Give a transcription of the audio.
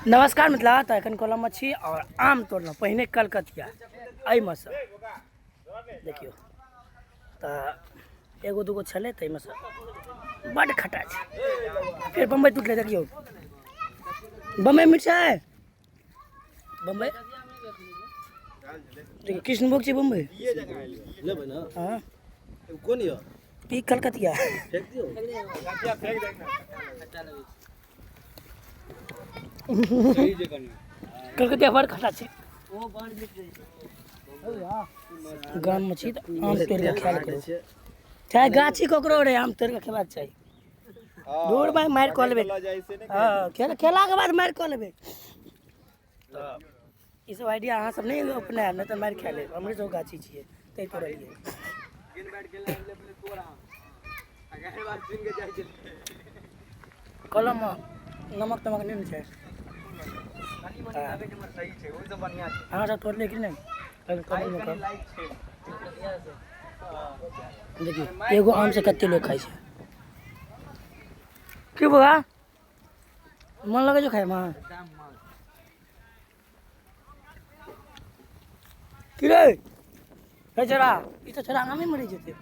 नमस्कार मिथिला। तऽ एखन कलममे छी आओर आम तोड़लहुँ पहिने कलकतिया एहिमे सँ देखियौ तऽ एगो दूगो छलै ताहिमे सँ बड्ड खट्टा छै। फेर बम्बई टूटलै, देखियौ बम्बई मिर्चाइ बम्बई, देखियौ कृष्णभोग छै बम्बई। लेबै ने? हँ। कोन यऽ? ई कलकतिया। फेंक दियौ। कलकतिया बड़ खट्टा छै। गाममे छी तऽ आम तोड़ि कऽ खायल करू, चाहे गाछी ककरो रहै, आम तोड़ि कऽ खेबाक चाही। दूर भाइ, मारि कऽ लेबै। हँ, खेलाके बाद मारि कऽ लेबै। तऽ ई सब आइडिया अहाँ सब नहि अपनायब, नहि तऽ मारि खा लेब। हमरे सब गाछी छियै तै तोड़लियै। कलममे नमक तमक नहि ने छै? अहाँ सब तोड़लियै कि नहि? कलममे कम देखियौ, एगो आम से कते लोग खाइ छै। की बौआ, मन लगै छौ खाइमे की रे? हे छोरा, ई तऽ छोरा आमे मरि जेतै।